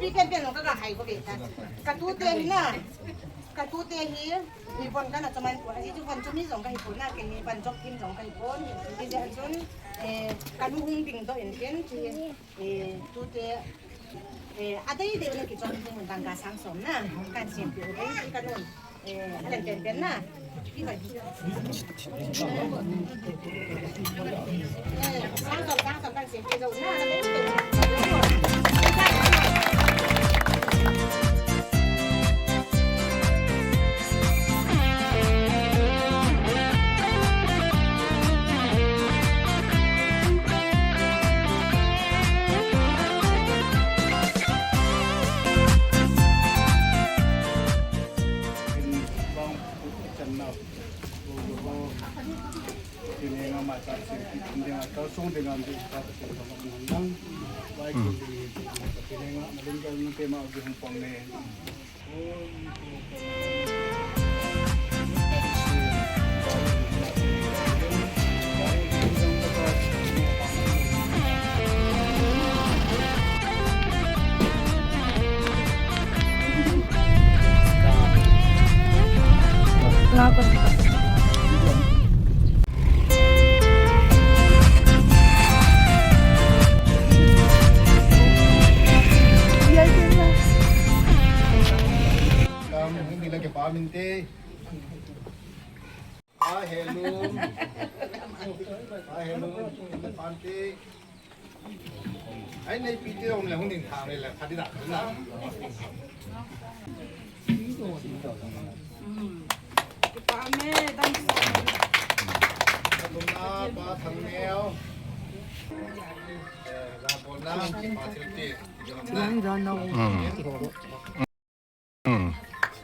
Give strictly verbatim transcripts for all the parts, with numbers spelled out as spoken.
Pi ken pen jong ka, ka hai ko ve ta. Ka tute hi na. Ka tute hi, hi von kana chaman ko. Aji chu von chu mi jong ka hi ko na, ken hi von jok thim jong ka hi ko. Ti je chun, eh, ka nu hung ding to in ken, ti, eh, tute, eh, adei dei na ki chon ding dang ka sang som na. Kan sim pi dei ka nun. Eh, alen pen pen na. Pi ba. Eh, sang som, sang som kan sim pi do na. Kam, hindi lagi pa minte. Ah, hello. Ah, hello. Elepante. Ai, nei pi te ong le hung ding thang le, le, pha di da, na. Pa me, dang sa. Dum na, pa thang neo. Eh, la bon na, pa thil ti. Chulang dan na. Hmm.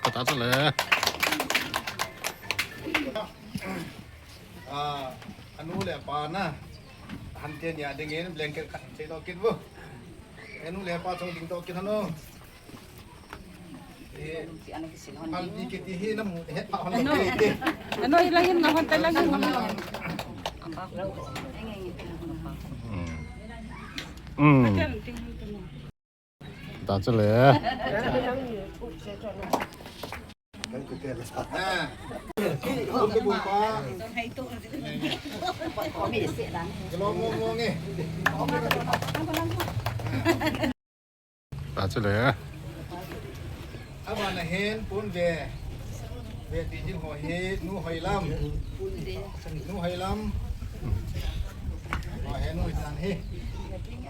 Ka ta chu le. Ah, anu le apa na. Han te nia ding in blanket khat han che to kit bu. Anu le apa chung ding to kit hanu. Eh, al di kit hi na mu he pa hon. Ano, ano, ilang hin na hon, talang hin na hon. Hmm. Hmm. Ta chu le. Ta chu le. Abana hin pun ve. Ve ti jing ho hi, nu Hoilam. Nu Hoilam. Ho hi nu Hoilam hi.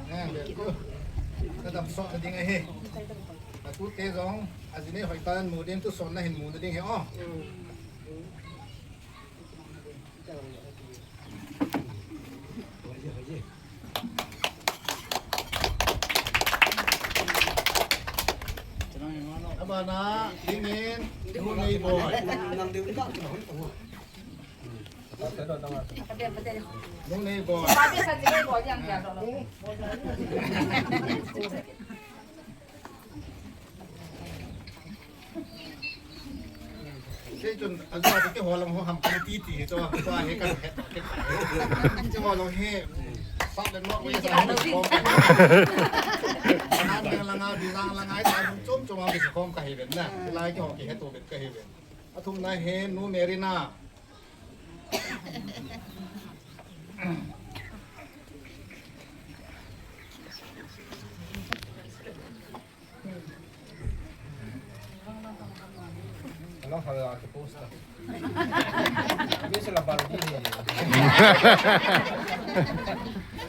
Nang ve ku. Ka dam so ding ahi. Ka tute jong, ajine hoi tan mu ding tu son na hin mu ding hi o. Abana, dingin, nu Neiboi. Nu Neiboi. Sei chun, a jua te ho lang ho ham kan ti ti to, tua he kan he to ke. Che ho lang he, sa le no we sa he ko. Nan lang lang a, bi lang lang a, sa chum chum a bi khom ka he ben na. Lai ke ho ke he to bet ka he ben. A thum na he, nu Merina. Ano, hala, ke posta. Abi sila baldi ni.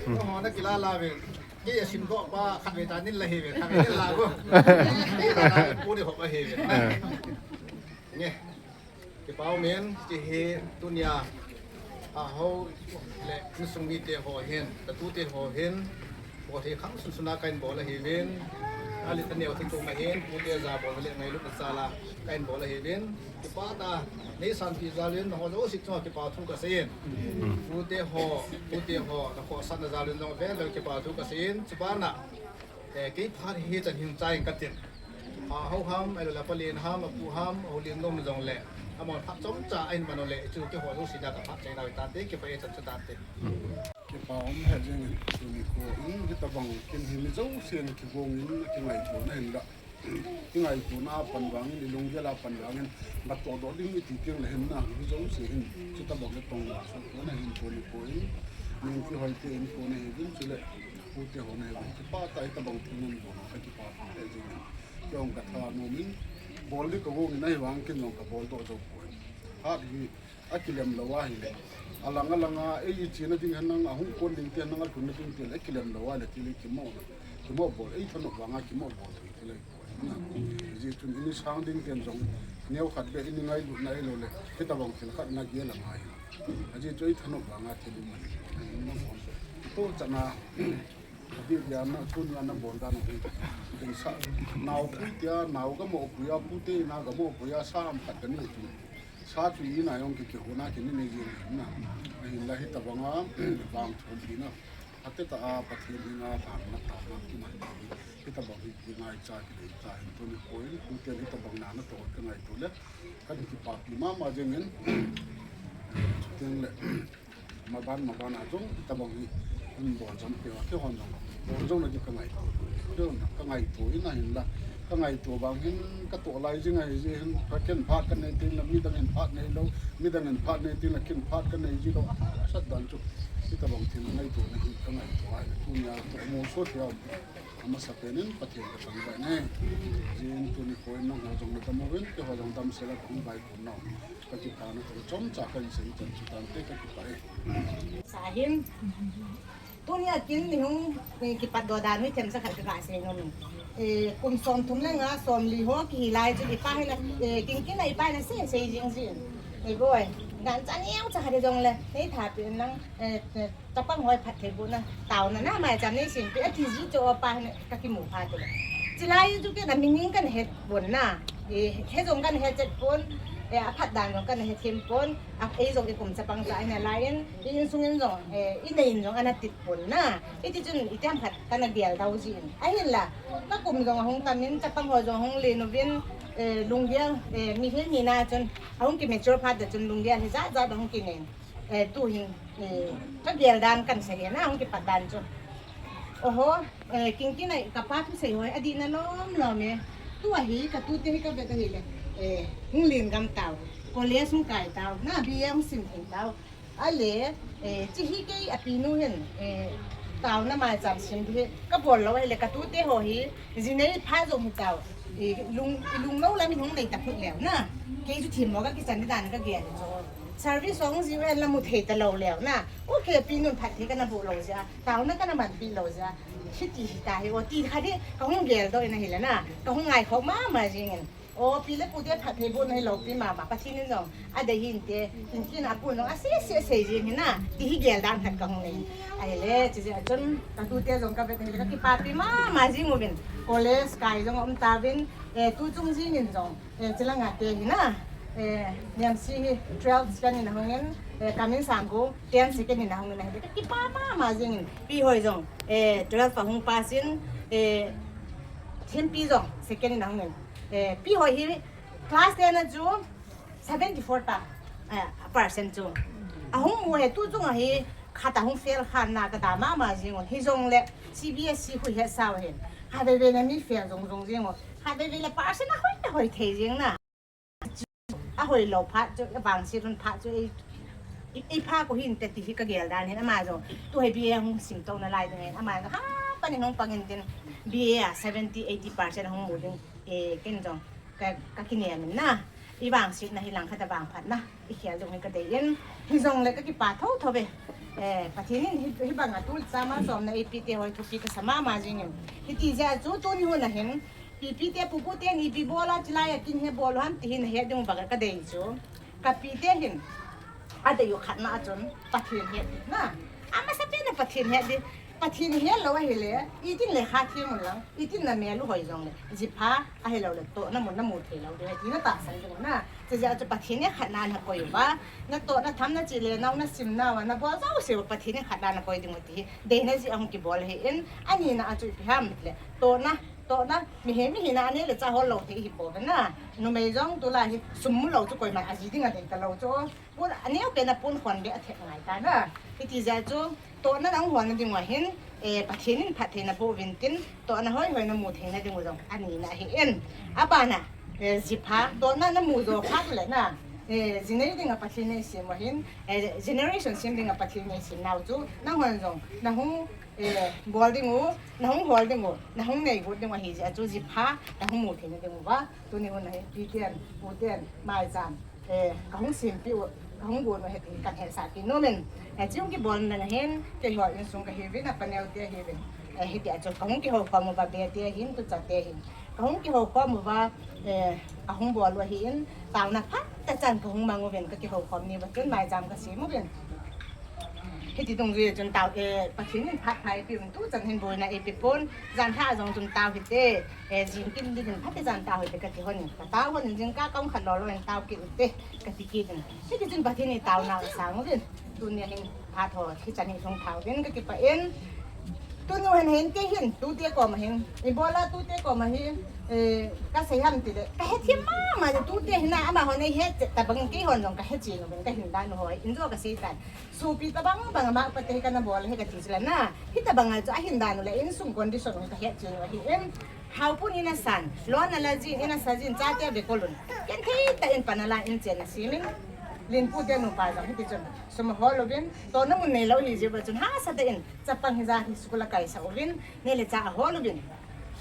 Ano, na kilala ve. Ke ya sim ko pa, khat ve ta nin la he ve, khat ve nin la ko. Ke la la, pu de ho pa he ve. Nge. Kipa umin, hiche hi tunia, a ho le insung mite ho hin, ka tute ho hin, bol thei khang sunsun a kahin bol ahiuvin, a le ka neo thei tum ahin, pute ja bol le ngailutna jal a kahin bol ahiuvin, kipa tah, nei sanpi jal in, nangho jouse chunga kipa thu kasei in. Pute ho, pute ho, na khohsahna jal in jong vel vel kipa thu kasei in, chubana, Eh, kei phat hi chan hing chai katin. A ho ham, ahilou le pa Len ham, a pu ham, a ho Len nom jong le. Amahon phat chomcha ahin man u le, chu keiho jouse dia ka phat chaina u hi tante, kipa e chan chu tante. Kipa um hel jengin tuni kho in hitabang kin hi mi jousen kigongin kingaito na hinla. Kingaito na pan vangin, ilunggel a pan vangin, natoh doh ding iti teng le hin na, mi jouse hin, chutabang le tong la, so kona hin tuni kho in, min kihoi te in kona hi vin, chule, pute hona hi vin, kipa ta hitabang thil nan bon, ka kipa ta hel jengin. Kei jong ka thanom in, bol ding kagongin ahi vang kin jong kabol doh jou poi. Hat hi, akilem lou ahile. Alang alang a, ei ichena ding henlang, ahung kon ding te henlang, alhunna ding te le, akilem lou ahile, tile kimo na. Kimo bol, ei thanop vanga kimo bol, tile. Hijeh chun ini sang ding ten jong, neo khat beh ini ngailutna ahilou le, hitabang thil khat na gel angai. Hijeh chun ei thanop vanga thil um ahi. To chana, Adi dia na, tuni a na bol dan hi. Ding sa, nao pui tia, nao gamo pui a, pute na gamo pui a, sa ham khat kani ti. Sa chu ina jong ki kihona kini nei jing na. Ahinla hitabanga, vang thum pi na. Ate ta a, Pathen dinga, vang na ta na ki man. Hitabang hi ki ngaicha, ki deicha, hin tuni kho in, pute hitabang na natoh kangaito le. Ka kipapi mama jengin. Chuteng le. Maban, maban a jong, tabang hi, um, bol jom kei a, kei hon jong, bol jom na di kangaito. Kei hon kangaito, ina hinla, kangaito vang hin, katoh lai jing ahi jeh hin, ka ken phat kanei teng la, midang in phat neilou, midang in phat nei teng la, ken phat kanei ji lou, a, sat dan chu, hitabang thil ngaito na hi, kangaito ahi, tunia, toh mo so thei a, amasapen in, Pathen kathangvah e. Jin tuni kho in, nangho jong nadam uvin, keiho jong damsel a kahung vaikon nau. Ka kipana toh chomcha kahin sei chan chu tante ka kipah e. Sa hin. Tunia kin ni hung, eh, kipatdoh dan hi themcha khat ka, kasei nom in. Eh, kum somthum le nga, somli ho kihi lai chu ipa hina, eh, kin kin a ipa hina sei sei jing jin. Eh, boi. Gancha neocha khat jong le, nei thapi nang, eh, eh, Chapang hoi phatthei bohna, taona na maicham nei simpi, ati ji chu opa hin ka kimu phat le. Chilai chu kei na mining kana het pon na, eh, he jong kana het chet pon, eh, aphat dan jong kana het them pon, a, ei jong ikum chapang cha ina lai in, i insung in jong, eh, inei in jong ana tit pon na, iti chun itiam khat kana gel dau jin. Ahinla, ka kum jong ahung tam in, chapang ho jong ahung len uvin, eh, lunggel, eh, mihem hina chun, ahung ki mature phat chun lunggel hi jat jat ahung kinei. Eh, tuhin, eh, ka gel dan kana sei na, hung kipat dan chu. Oho, eh, kin kin a kapa thusei hoi, adih na lom lom e. Tua hi, ka tute hi ka vet ahile. Eh, hung len gam tau. College hung kai tau. Na, B A hung sim thei tau. Ale, eh, chi hi kei apinu hin, eh, taona maicham sim hi. Ka bol lou ahile, ka tute ho hi, jinei pha jong hi tau. I lung, i lungnou lam in hung nei ta phut leu na. Kei chu thim mo ka kichan dan ka gel chu. Service hung ji vel la mu thei ta lou leu na. Okay, pinun phatthei kana boh lou jeh a. Taona kana manpi lou jeh a. Hiti hita hi o ti kha di ka hung gel doh in ahile na. Ka hung ngaikhom mama jing in. O pi le pute phatthei boh na hilou pi mama. Pathen in jong adei hinte. Kin kin a pun jong asei sei sei jing hi na. Ti hi gel dan khat ka hung nei. Ahile, chi jeh a chun ka tute jong ka vet ahile ka kipapi mama jing uvin. College kai jong um tauvin. Eh, tu chung jing in jong, eh, chilanga te hi na, eh, Niamsi hi twelve second in ahung in, eh, Kamin Sanggo ten second in ahung in ahi, ka kipa mama jing in, Pi Hoi jong, eh, twelve ahung pass in, eh, Thimpi jong second in ahung in, eh, Pi Hoi hi class ten a chu seventy four ta, eh, percent chu. Ahung mu he tu chung ahi, khat ahung fail khan na ka da mama jing un, hijongle C B S E khu he sao hin, khatvei vei le mi fail jong jong jing un. Khatvei vei le percent ahoi, ahoi thei jing na. Ahoi lou phat chu, avangset lhon phat chu, i, i, i pha ko hinte ti hi ka gel dan hin ama jong. Tu hi B A hung sim to na lai ding hin, ama jong ha, pan in hung pang in tin B A a seventy, eighty percent hung mu ding, eh, ken jong ka, ka kinem in na. I vangsetna hi lang khat a vangphatna i khel jong hi ka dei in, hijongle ka kipa tho tho ve. Eh, Pathen in hi, hibang a tu chama somna eipeh te hoi thupi ka sa mama jing in. Hiti jeh a chu tuni hun a hin, pipi te pupu te in ipi bol a chilai a kin he bol u ham ti hi na he ding uva ka dei chu. Ka pi te hin, adei u khatna a chun Pathen he na. Amasapen a Pathen he di. Pathen he lou ahile, itin lekha them un lang, itin na mel u hoi jongle, jipha ahilou le, tohna mun na mu thei lou ding, ti na tahsan ding na. Chijeh a chu Pathen he khatna na koi uva, na tohna tham na chih le, nau na sim nauva, na bol jouse uva Pathen he khatna na koi ding u ti hi, deina jeh a hung kibol ahi in, ani na a chu ipi ham le, tohna, tohna, mihem, mihem hina a neh le chah hol lou thei hi pouve na. Numei jong tulai hi, sum mu lou chu koiman a ji ding a dei ta lou chu. Pon, aneo pen a pon khon be a thep ngai ta na. Hiti jeh a chu, Tohna nahung holna diu ahin, eh, Pathen in phatthei naboh uvin tin, tohna hoihoi namu theina diu jong anina ahin. Abana, eh, jipha, tohna namu jou phat le na, eh, jinei dinga Pathen in eisem u ahin, eh, generation sem dinga Pathen in eisem nau chu, nanghon jong, nahung, eh, bol diu, nahung hol diu, nahung neigot diu ahi jeh a chu jipha, nahung mu theina diuva, tuni hun ahi, piten, puten, maicham, eh, kahung sempeh u, kahung gon u ahi ti kahin hetsah kit nom in. Eh, chujong kibolna hin, keiho insung kahiuvin, apaneo te ahiuvin. Eh, hitia chu kahung kihoukhom uva, be te ahin, tucha te ahin. Kahung kihoukhom uva, eh, kahung bol u ahin, taona phatechan kahung mang uvin, kakihoukhom ni uva chun, maicham kasem uvin. Hiti dungjui chun tao, eh, Pathen in phat pha eipeuvin, tuchan hin boina eipeh pon, janhi a jong chun tao hite, eh, jingkah dingin phatechan tao hite kati hon, katao hon jingkah kahung khat lolo in tao kit ute, kati kit in. Hiti chun Pathen in taona asang uvin, tunia hin phat ho, hichan hi lhung tha uvin kakipah in. Tuni hin hin kei hin, tute koma hin, ibola tute koma hin, eh, kasei ham tile, kahethem mama, tute hin a, amahon eihet tabang keihon jong kahet chen uvin, kahin dan u hoi, injo kasei tan. Sopi tabang bang a mapate hi kana bol hi kati chu la na. Hitabang a chu ahin dan u le insung condition u kahet chen u ahin. Haopu in asan, lon ala jin, in asa jin, chate abe kolun. Genthei tah in pan ala in chen asem in. Linpu te nupa jong hiti chun. Sum ahol uvin, tohna mun neilou hi jeh uva chun hahsa tah in. Chapang hija hi school akaisah uvin, neh le chah ahol uvin.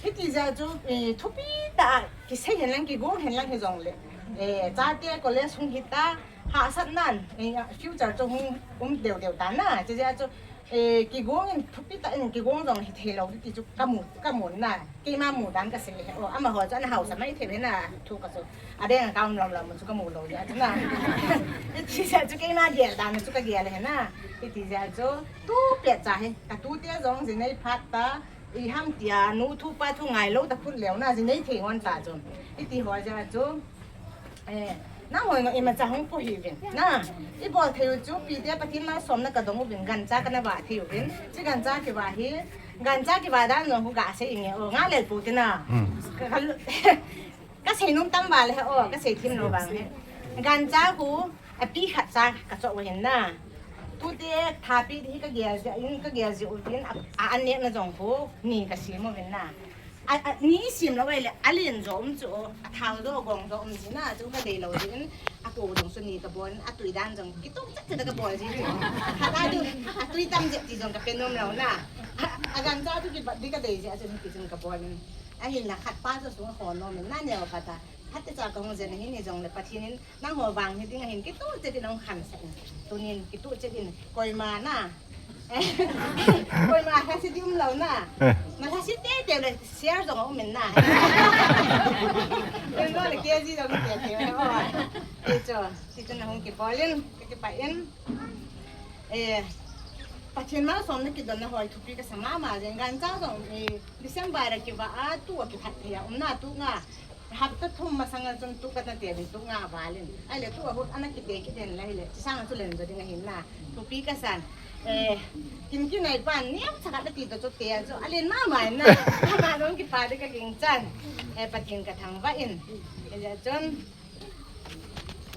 Hiti jeh a chu, eh, thupi tah a, kisei hen lang, kigong hen lang hijongle. Eh, chate college hung hita, hahsatnan, eh, future chu hung um deu deu ta na, hijeh a chu, eh, kigong in thupi tah in kigong jong hithei lou ti chu kamu, kamu na, keima mudan kasei le, oh, amaho chu ana hausa mai thei na, thu kasu, a bank account lou lou mun chu kamu lou jeh a chu na. Hijeh a chu keima gel dan chu kagel le na, hijeh a chu, tu pet cha hi, katute jong jinei phat ta, iham tia, nu thu pa thu ngailou ta phut leu na, jinei thei ngon ta chu. Hiti ho jeh a chu, eh, nangho jong imacha hung po hih uvin. Na, ibol thei u chu, pite Pathen malsomna kadong uvin, gancha kana vah thei uvin. Chi gancha kivah hi, gancha kivah dan jong khu gasei inge, o, nga lel pu ti na. Hmm. Ka, ka, kasei nom tam vale, o, kasei thim lou vang he. Gancha khu, api khat cha kachoh u ahin na. Tute thapi hi kagel jeh in, kagel jeh uvin, a, a, an nehna jong khu, ni kasem uvin na. A, a, ni sem lou vele, alen jo um chu, athao jo, agong jo um ji na, chu kadei lou jeh in, akou jong chu ni kabol in, atui dan jong, kitoh chet chet a kabol ji chu. Khat a chu, atui tam jep ti jong kape nom lou na. A, agancha chu kivah di kadei jeh a chu ni ti chun kabol in. Ahinla khat pa chu sung ahol nom in, naneo khat a. Phatecha kahung jen ahin hijongle Pathen in nangho vang hi ding ahin kitoh chet in ahung khansah in. Tunin kitoh chet in koima na. Koima lhase di um lou na. Eh. Nalhase tei tei le share jong aum in na. Koima le K G jong tei tei le. Oh. Ti chu, ti chu nahung kibol in, kakipah in. Eh, Pathen malsomna kidonna hoi thupi kasa mama jeng. Gancha jong, eh, December a kivah a, tu a kiphat thei a um na, tu nga. Hapta thum masang a chun tu kana te ding, tu nga val in. Ahile tu ahut ana kite kit den la hile. Chi sang a chu len jo ding ahin na. Thupi kasan. Eh, kin kinai pan niam cha khat na ti to chu te a chu. Alen mama in na. Ama jong kipa ding kaging chan. Eh, Pathen kathangvah in. Hijeh chun.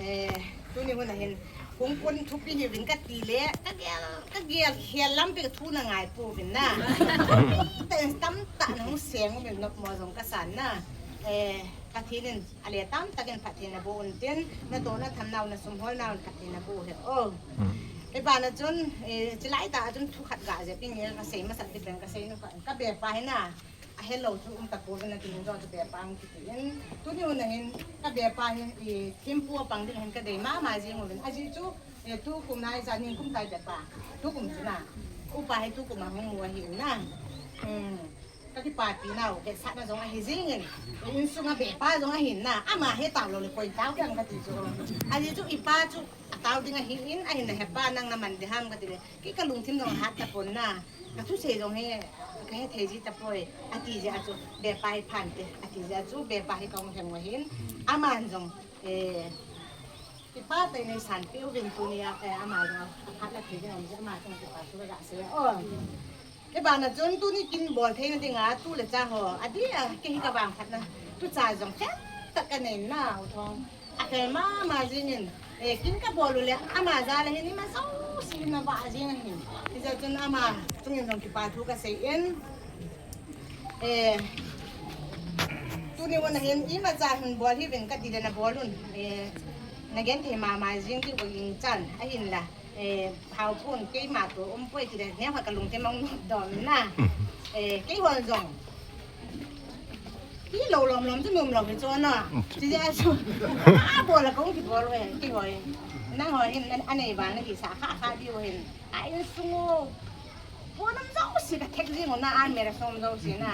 Eh, tuni hun a hin, hung pon thupi hiuvin kati le, kagel, kagel khel lampi ka thu na ngai pouvin na. Thupi tah in tamtah nahung seng uvin nopmo jong kasan na. Eh, Pathen in ale tamtah in phatthei naboh un tin, natohna thamnau, nasum holnau in phatthei naboh hen. Oh. Hmm. Hibana chun, eh, chilai tah a chun thu khat ga jep inge, kasei masat ti pen kasei nu khat, kabepa hi na. Ahelou chu um tapouvin, ati hin jong chu bepa hung kiti in. Tuni hun a hin, kabepa hin, i, thempu apang ding hin kadei mama jing uvin. Ajeh chu, e, tukum na ijat nikum tai bepa. Tukum chu na. Upa hi tukum a hung mu ahi in na. Hmm. Kakipapi nau, vetsahna jong ahi jing in. Insung a bepa jong ahi in na. Ama he tao lou le koi tao kei ham kati chu. Ajeh chu ipa chu atao ding ahi in, ahin na hepa nang naman ding ham kati le. Kei kalungthim jong hat tapon na. Kathusei jong hi, kahethei ji tapoi, ati jeh a chu, bepa hi phante, ati jeh a chu, bepa hi kahung lheng u ahin, aman jong, eh, kipa tah in eisanpeh uvin tunia, eh, ama jong, aphat la thei ding aum jeh, ama jong kipa thu kaga sei. Oh. Hibana chun tuni kin bol theina dinga, tu le cha ho, adeh a, kei hi kavangphatna, tu cha jong, chen tah kanei na, u thong. Aphel mama jingin, Eh, kin kabol u le, ama jal a hin ima jouse hin ana vah jing ahin. Hijeh chun ama chungin jong kipa thu kasei in. Eh, tuni hun a hin imacha hin bol hih uvin kati le nabol un. Eh, nagenthei mama jing diu kagingchan. Ahinla, eh, Haopu in keima toh umpoi ti le, neokhat kalungthim ahung nopdoh in na. Eh, keihon jong Ti lou lom lom chu nom lou hi chu na. Ti ja chu. A bol a kong kibol ve. Kihoi. Nang hoi hin, anei val na kisa kha kha diu hin. A insung u. Pon um jouse kathek jing u na, almirah sung um jouse na.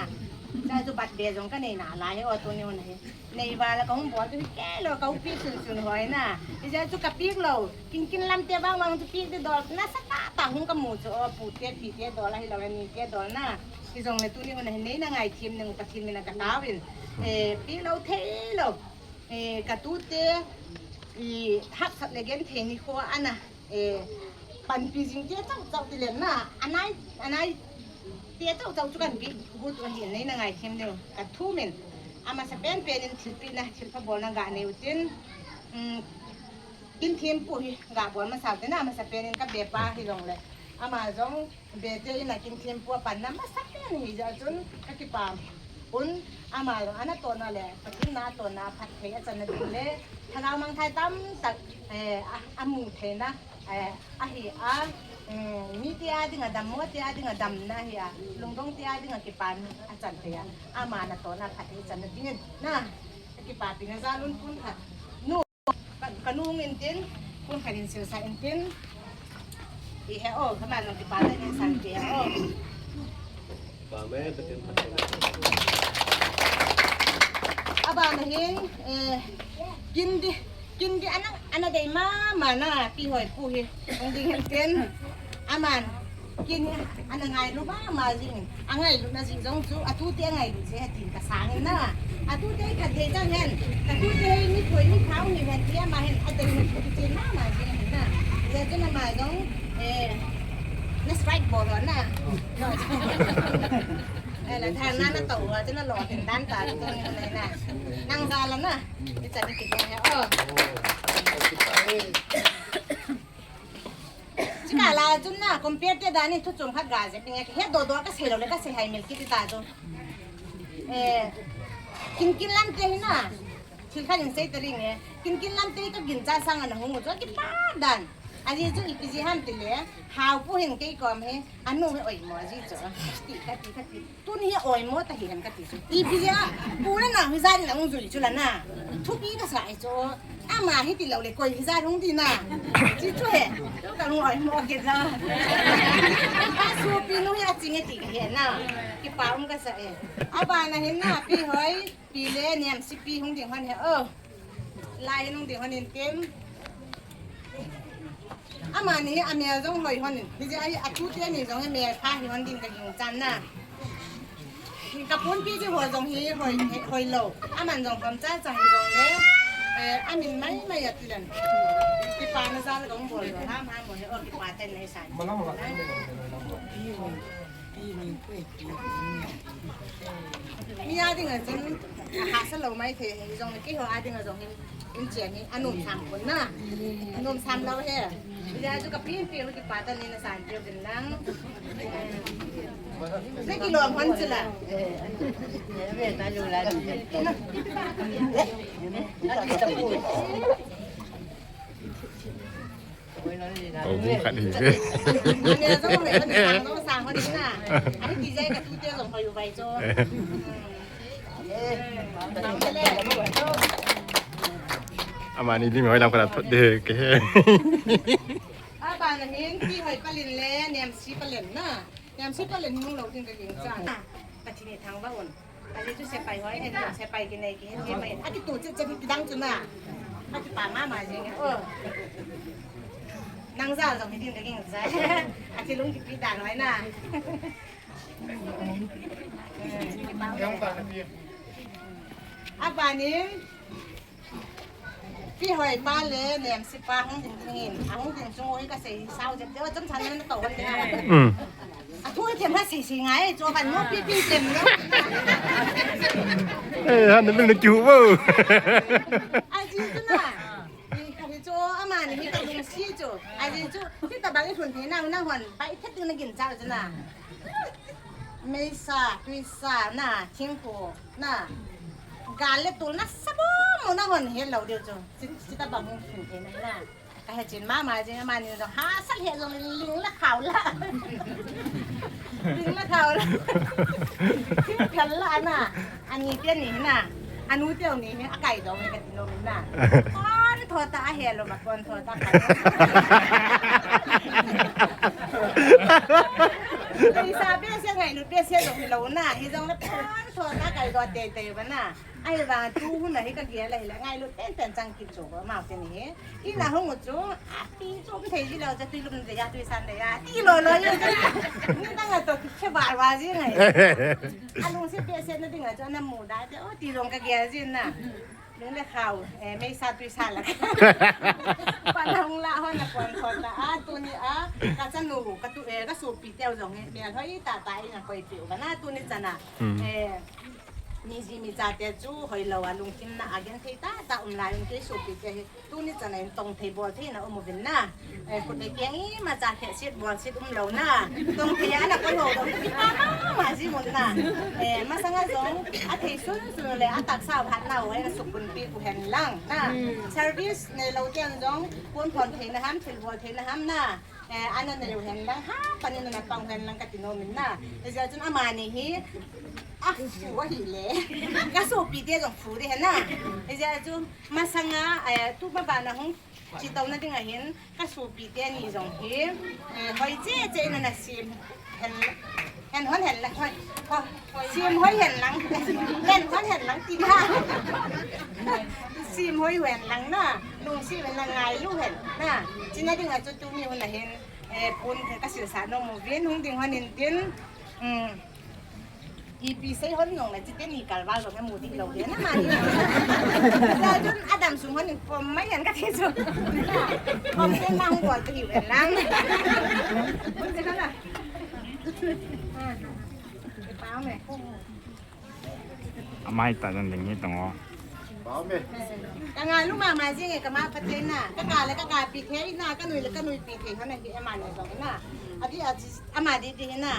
Ja chu birthday jong kanei nalai hi o tuni hun hi. Nei val a kahung bol chu hi kei lou, ka upi sun sun hoi na. Ti ja chu kapik lou. Kin kin lam te vang vang chu pik ding dol. Nasatah tah hung kamu chu o, pu te, pi te dol ahi lou, ani te dol na. Hijongle tuni hun a hin neina ngaithem ding u Pathen min a kataovin. Eh, pik lou thei lou. Eh, katute, i, hahsat le genthei nikho ana, eh, panpi jing te chauh chauh ti le na, anai, anai te chauh chauh chu kahin pek got u ahin neina ngaithem ding u kathumin. Amasapen pen in thilpehna, thilpha bolna ganei utin. Um, Kin thempu hi gabol masa ute na, amasapen in kabepa hijongle. Ama jong bete in a kin thempu apanna masapen hijeh chun kakipah un, ama jong anatohna le Pathen natohna phatthei achanna ding le lhagao mangthai tamtah, eh, a, amu theina, eh, ahi a, mm, mite a dinga dammo te a dinga damna ahi a, lungdong te a dinga kipana achan thei a, ama natohna phatthei achanna dingin na, kakipapina jal un pun khat. Nu. Ka, kanu hung intin, pun khat in silsa intin. Ihi o, kama jong kipa tah in san ti o. Abana hin, eh, kin ding, kin ding ana, ana dei mama na, Pi Hoipu hi. Hung ding intin. Aman, kin hi ana ngailu mama jing. Angailutna jing jong chu, atute angailut jeh a tin kasang in na. Atute hi khat thei chang hen. Katute hi mi thoi mi phao ni hen ti ama hin. Adei ni chu kichen mama jing hin na. Hijeh chun ama jong, eh, na strike bol ho na. Eh, la thang na na to ho, chun na lo tin dan ta, tu ni na na. Nang jal a na. Ichan ni kidong he. Oh. Chikah lai chun na, compare te dan in thu chom khat ga jep ding e, kahet doh doh a kasei lou le kasei hai mil kit ta chu. Eh, kin kin lam te hi na, thil khat in sei ta ding e, kin kin lam te hi kaginchat sang a nahung u chu akipah dan. Ajeh chu ipi jeh ham ti le, Haopu hin kei kom hi, anu hi oimo jeh chu. Ti kha, ti kha, ti. Tuni hi oimo ta hi hen kati chu. Ipi jeh a, pu le nao hijat in ahung jui chu la na. Thupi kasa e chu. Ama hi ti lou le koi hijat hung ti na. Chi chu he. Chu ka hung oimo kit na. Asopi nu hi aching e ti kahe na. Kipa um kasa e. Abana hin na Pi Hoi, Pi le Nemsipi hung ding hon he o. Lai hin hung ding hon intin. Amani hi amel jong hoi hon in. Hijeh a hi atute ni jong hi mel pha hi hon din kaginchat na. Kaponpi ji ho jong hi hoi, hoi lou. Aman jong khom cha cha hijongle. Eh, amin mai mai ati len. Kipana jal kahung bol lou. Ham ham mo hi o kipa ten nei sai. Mi a dinga chun, ahahsa lou maithei, hijongle keiho a dinga jong hin, in chen hi, anom sam pon na. Anom sam lou he. Hijeh a chu kapin pi u kipa tah in nasan peh uvin lang. Na kilom hon chu la. Hou bu khat hi. Ane jong hoi, ane sang jong sang hoi na. Ane ti jai katute jong hoi u vai jo. Amani lim hoi lam khat thot de ke he. Abana hin Pi Hoi palin le Nemsi palin na. Nemsi palin nung lou ding kaginchat. Pathen in thangvah un. Ajeh chu sepai hoi, sepai kinei kihe mai. Akitu chet chet kidang chu na. Akipa mama jing e. Oh. Nang jal jong hi din kaging jai. Athi lung kipi dan hoi na. Abanin Pi Hoi pa le Nemsi pa hung ding ding in, ahung ding chung u hi kasei sao jep deu, chomcha na tou hon ding. Um. Athu hi them ha sei sei ngai, chu ban mo pi pi them lo. Eh, han na bil na kiu bo. Ai, chi chu na. Pi ka hi chu, Mani hi ka lungsi chu. Ajeh chu, hitabang i lhun thei nau, nahon pai thet ding na ginchat chu na. Meisa, tuisa, na, thingkung, na. Gal le tol nasa bou, nahon het lou diu chu. Chi, hitabang hung lhun thei na na. Ka hechin mama jing, amani jong hahsat he jong ling le khao la. Ling le khao la. Thingphel la na. Ani te ni na. Anu te ni hi akai dong ni kati nom na. Kon tho ta ahe lou ma kon tho ta kai. Isa behseh ngailut behseh jong hilou na. Hijong le kon tho ta kai do teitei ba na. Ahivang tu hun a hi ka gel a hile ngailut penpen chang kit chu ko amau te ni hi. Ina hung u chu, a, ti chom thei ji lou chu, tui lum dei a, tui san dei a, ti lou lou ji chu. Nidang a toh kikhe val val ji ngai. A lungset behseh na ding a chu, ana mu da te, o, ti jong ka gel ji na. Lung le khao, eh, meisa tuisa la. Pan hung la hon a pon thon ta, a, tuni a, ka chanu, ka tu, eh, ka sopi teu jong hi, mel hoi tah tah in a koipiu ka na, tuni chan a. Hmm. Eh, Mi ji mi chate chu hoilou a lungthim na a genthei tah tah um lai un kei sopi te hi. Tuni chan a hin tong thei bol thei na um uvin na. Eh, khut le keng imacha khehset bolset umlou na. Tong thei a na koi ho dong kipa mama ji mun na. Eh, masang a jong athei sun sun le ataksa phat nau hi na supunpi u hen lang na. Hmm. Service neilou ten jong pon phon thei na ham, thil bol thei na ham na. Eh, ana nei u hen lang, ha, pan in ana pang u hen lang kati nom in na. Hijeh chun amani hi, a, fu ahi le. Ka sopi te jong fu ding hen na. Hijeh chun masang a, eh, tu ma ban a hung chi tao na ding a hin, ka sopi te ni jong hi, eh, hoi che che in ana sem hen, hen hon hen lang, hoi, hoi. Sem hoi hen lang. Hen hon hen lang ti na. Sem hoi hen lang na. Lungset hen lang, ngailu hen na. China ding a chu tuni hun a hin, eh, pon ka silsa nom uvin, hung ding hon in tin. Um. Ipi sei hon jong le chite ni kal val jong mu ding lou le na mani. Sa chun adam sung hon in pom mai hen kati chu. Pom te mang bol te hiu hen lang. Pom te ka la. Pao me. Amai ta jan ding hi tong o. Pao me. Ka ngailu mama jing e, kama Pathen na. Ka ka le ka ka pi thei na, ka nui le ka nui pi thei hon a hi amani jong na. Adi a ama di di na.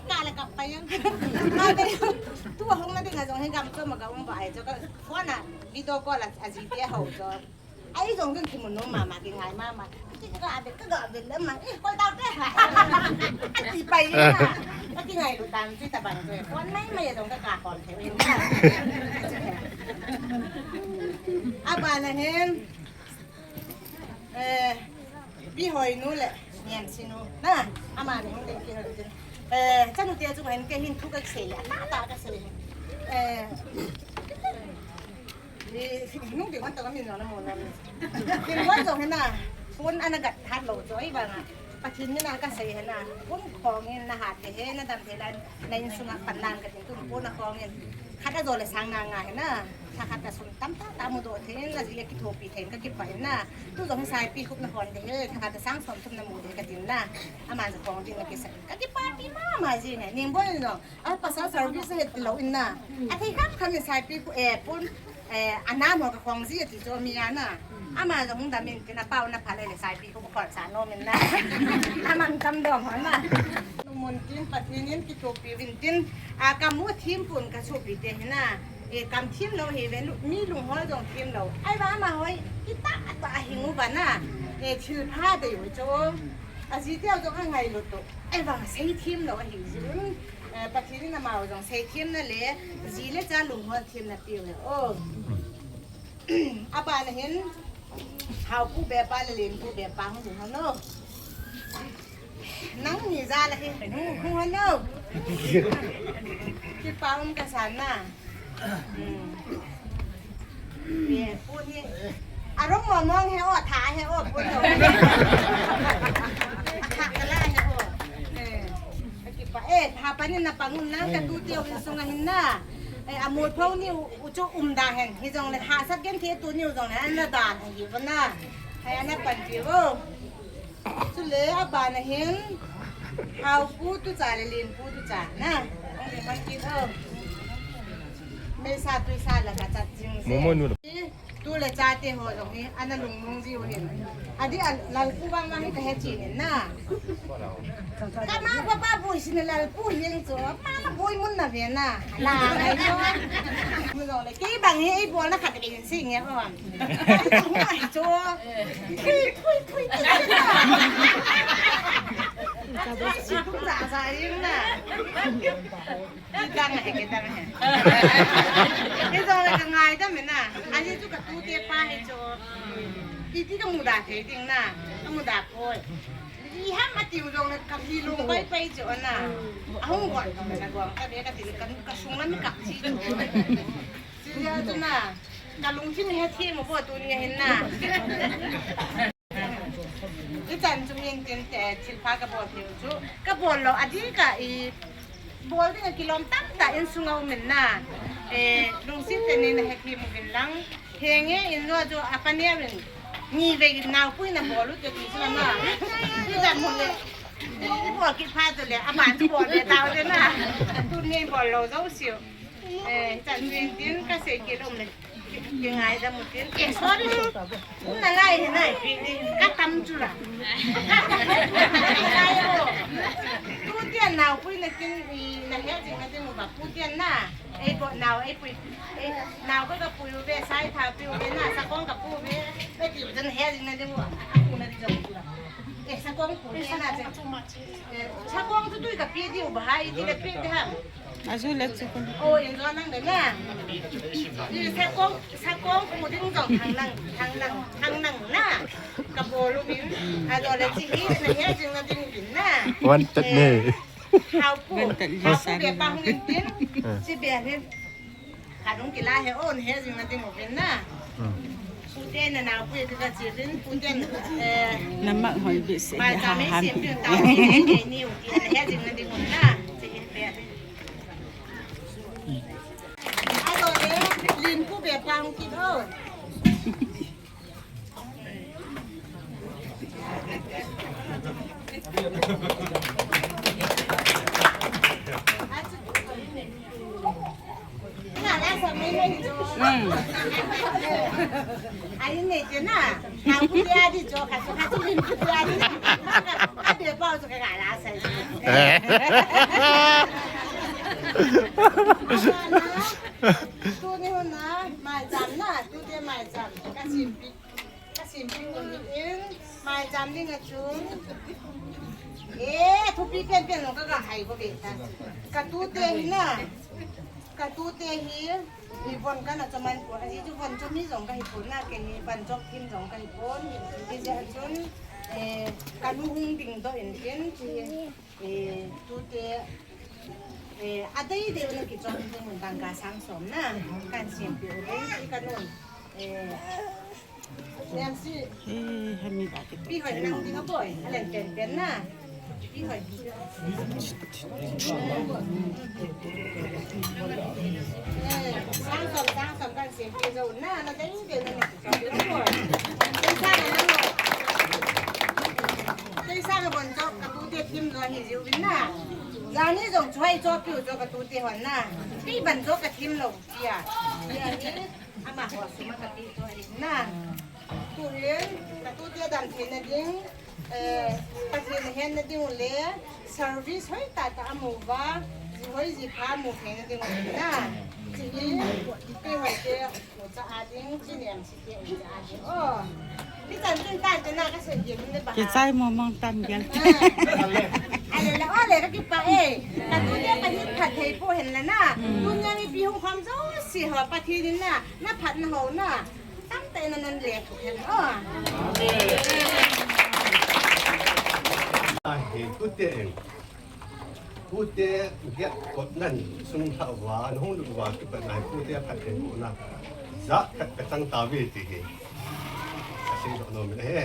Ka le ka pa jong. Ma be. Tu hung na ding a jong hi gam chu ma ka um ba ai chu ka phone a video call a, a ji te ho chu. Ai jong jong kimu nom mama, kingai mama. Ti ka ga be, ka ga be le ma. Eh, koi tao te. Ti pai na. Ka kingailu dan ti tabang te. Kon mai mai jong ka ka kon the. Aba na hen. Eh, Pi Hoinu le Ngen Sinu. Na, ama ni hung ding Pi Hoinu. Eh, chanu te chu hen ke hin thu ka sei le. Ta ta ka sei. Eh, Ni, nung ding hon tong a min jong na mo na. Ding hon jong hena. Pon ana gat hat lou chu ahivang a. Pathen min a ka sei hena. Pon khong in na hat le he na dam thei lai na insung a pan lang ka tin tu pon a khong in. Khat a jo le sang nga nga hena. Tha khat a sum tam ta ta mu do thei na ji a kithopi thei ka kipah hena. Tu jong hi saipi khup na hon de he. Tha khat a sang som thum na mu de ka tin na. Ama jong khong ding na kisai. Ka kipah pi mama ji nge. Ning bol jong. A pasal service het lou in na. A thei kham kham in saipi khu, eh, pon, eh, a nam ho ka khong ji ti chu mi a na. Ama jong hung dam in tin a pao na pha le le saipi khu khol sa nom in na. A man tam dong ho na. Mun tin Pathen in kithopi vin tin a ka mu thim pon ka sopi te hi na. E kam thim lou hi ve mi lunghol jong thim lou. Ahivang ama hoi kita ta a hing u va na. E thil pha dei u chu. A ji te jong a ngailut u. Ahivang seithim lou ahi jeh un, eh, Pathen in amau jong seithim na le, ji le cha lunghol thim na piu he. O. Aba na hin, Haupu be pa le Lenpu be pa hung jing hon o. Nangni ja la hi, hung, hung hon o. Kipa um ka sa na. Hmm. Ye, pon hi. Arong mo mong he o, tha he o, pon o. Tha kala he o. Eh, kipa, eh, tha panin na pangun na, ka tu teu insung a hin na. Eh, amut phau ni u, u chu um da hen. Hijong le hahsat genthei tu ni u jong le, ana dan hi va na. Hai ana pan ti o. Chule, abana hin, Haupu tucha le Lenpu tucha na. Hung ding hon kit o. Meisa tuisa la ka chat jing je. Momo nu. Tu Tu le chate ho jong hi, ana lungmong jiu hin. Adi a lalpu vang vang hi kahe chin in na. Kama papa boi sin lalpu hin chu, ma boi mun na ve na. La ngai chu. Mu jong le, kei bang hi, ei bol na khat in sing ya on. Ai chu. Thui, thui, thui. Ai, si kum za za yin na. Kidang he, kidang he. Kidang le ka ngaidam e na. Ani chu ka tute pa hi chu. Iti ka muda thei ding na. Ka muda poi. Iham atiu jong le ka hilung pai pai chu na. Ahung gon ka na gon ka be ka ti ka, ka sung lam ka chi chu. Chi ya chu na. Ka lungthim he thi mo po tuni hin na. Ichan chu min tin te thilpha kabol thei u chu. Kabol lou, adih a i bol ding a kilom tamtah insunga um in na. Eh, lungset tah in na hethem uvin lang. Henge in lou chu a paneo in. Ni vei naopui na bol u te ti chu na. Ichan mun le. I bol kit phat chu le, aban chu bol le tao te na. Tuni bol lou jouse u. Eh, chan min tin kasei kit lou le. Kingaidam u tin. Eh, sorry. Um nalai hi nai pi ni. Ka tam chu la. Tutian naopui na kin i na he jing na ding uva. Tutian na. Ei bol nao, ei pui. Ei nao ka ka pui uve, sai tha pui uve na, sakong ka pui uve. Ei ti u jan he jing na ding uva. Aku na di jong chu la. Eh, sakong pui na che. Eh, sakong tu tui ka pi di uva hai, ti le pi di ha. Aju le chu kun. O, in jo nang de na. Ni sakong, sakong ku ding jong thang nang, thang nang, thang nang na. Ka bol uvin. A jo le chi hi, na he jing na ding uvin na. Wan tat ne. Hau pu. Wan tat le. Hau pu be pa hung in tin. Eh. Chi be hin. Ka dung kila he on he jing na ding uvin na. Hmm. Pute na naopui ka chi uvin, pute na, eh, namak hoi be se. Ba ja me sim piu ta ni ni u ti na he jing na ding uvin na. Chi hin be. Ado le, lin pu be pang ki do. Nga la sa mai mai jo. Hmm. Ai ne je na. Ka pu ya di jo ka so ka tu lin pu ya di. Ka de pa so ka la sa. Eh. Tuni hun na, maicham na, tute maicham, ka simpi, ka simpi un in, maicham ding a chun. Eh, thupi pen pen lo ka ka hai ko be ta. Ka tute hi na, ka tute hi, hi von ka na cho man ko, ahi chu von cho mi jong ka hi pon na, ke hi von cho kim jong ka hi pon, hi je a chun, eh, ka nu hung ding do in kin, chi. Eh, tute, eh, adei dei u na kichon ding un dangka sang som na, kan simpi u dei, ti ka nun. Eh, nem si. Eh, hami ba ki to. Pi hoi nang ding a boi, a len pen pen na. Pi hoi. Eh, sang som, sang som kan simpi jo na, na dei dei u na. Tei sang a bon cho ka tute thim jo hi jiu vin na. Jani jong choi cho piu cho ka tute hon na. Tei ban cho ka thim lou tia. Tia ni ama ho suma ka pi cho hi na. Tuhin ka tute dam thei na ding. Eh, Pathen a hen na ding u le service hoi tah tah a mu va, ji hoi ji pha mu thei na ding u na. Chi hi, pi hoi te, u cha a ding, chi nem si te, u cha a ding. Oh. Ki chan tin tan te na ka se ji mun de ba. Ki chai mo mong tam gel. Eh. Ale la, ole ka ki pa e. Ka tute pa hin phat thei po hen la na. Hmm. Tun yang i pi hung kham jo si ho Pathen in na. Na phat na ho na. Tam te na nan le ko hen. Oh. Ai, tute. Pute get kot nan sung tha uva, an hung lut uva, kipat nai pute phat thei puna. Jat khat ka chang ta ve ti hi. Ka sei doh nom in ahi.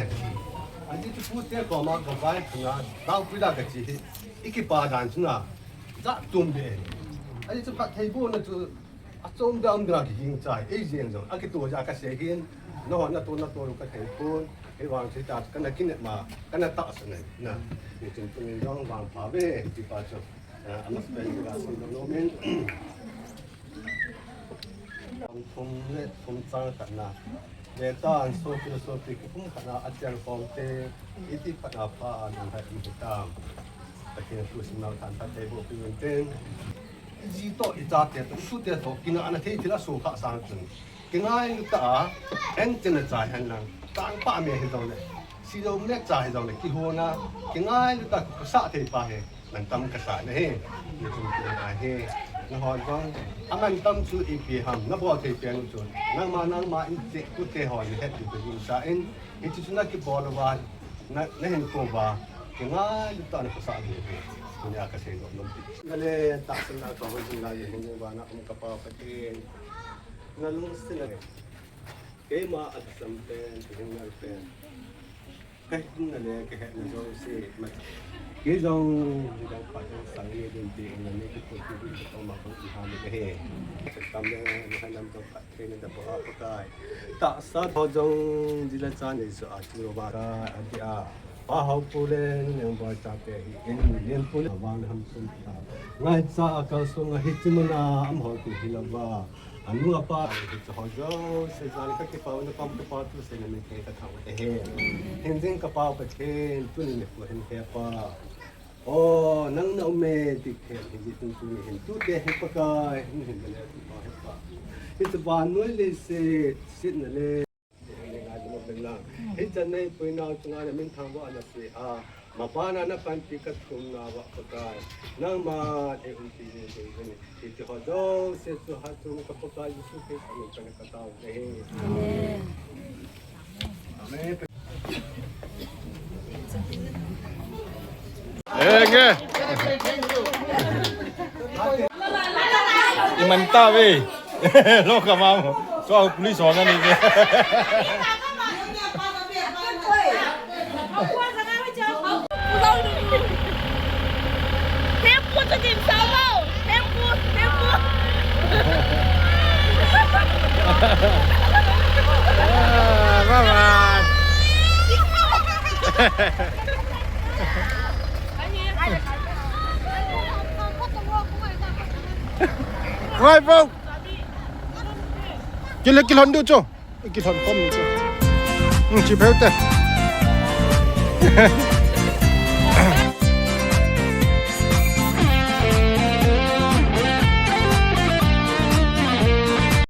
Ajeh chu pute koma ka vai thanga, taopui da ka chi hi. I kipa dan chu na, jat tum ve. Ajeh chu phat thei puna chu, achom dam dam kiging chai, ei jeng jong, akito ja ka sei hin, nahon nato nato ka thei pon, ei vang sei ta, kana kinet ma, kana tahsan na, na, ni tin tu ni jong vang pha ve, ti pa chu, ah, ama spend ka sun dong no men. Thum le thum chang khatna. Letan sopi le sopi kikhom khatna a cheng khom te, iti khatna pha a nang hai mi tam. Pathen thu simnau than phat thei boh pi un ten. Ji toh, i chate toh, i sute toh, kinahna thei thil a so kha sang chun. Kingailu tah a, en chen a chai hen lang. Tangpa me hi jong le. Si jong le cha hi jong le. Kihona, kingailu tah a, kasa thei pa hi. Mantam kasa na hi. Ni tum tum a hi. Nahon jong. A mantam chu ipi ham. Na bol thei pen chu. Nangma, nangma in te, u te hon, het tu tu sa in. Hichu chu na kibol uva, na, na hinkho uva, kingailu tah a na kasa diu ahi. Tunia kasei nom nom ti. Nale, tahsan na kahoi jing lai, hung jing uva na um ka Pa Pathen. Na lungset na. Keima a kisam pen, kihing nal pen. Kahin na le, kahet na jong si, ma. Kei jong, jong pa jong sang ni din ti, na ni ki tu ki tu ko ma ko i ha ni ka he. Tam le, ni ha nam jong pa. Kei na da pa, Pakai. Tahsa ho jong jila cha nei so a chu ba ka a di a. Pa hau pu le nang ba cha te hi in len pu le ba le ham sun ta. Ngai cha a kal sung a hi chi mana am ho tu hi la ba. Anu apa hi cha ho jong se jali ka ki pa na pam ka pa tu se na me ke ka thau te he. Hin jing ka pa Pathen tu ni me ko hin he pa. O, nang na um e, ti khen hi ji tun tuni hin. Tute hi Pakai, hin hin le tu pa hi pa. Hi tu ba noi le se, sit na le. Hi chan nei pui nau chunga na min thang wa na se a. Ma pa na na pan ti ka thum na wa Pakai. Nangma e um ti ni ni ni. Hi tu ho jong se tu ha tu ka Pakai Jesu Christ amin pa na ka tau. Amen. Amen. Enge. Iman ta ve. Lo ka ma mo. So police ho na ni ve. Tempo tu din sao. Tempo, tempo. Ah, bye bye. Bye bye. Kile kilon du cho. Kilon kom cho. Hmm, chi phe te.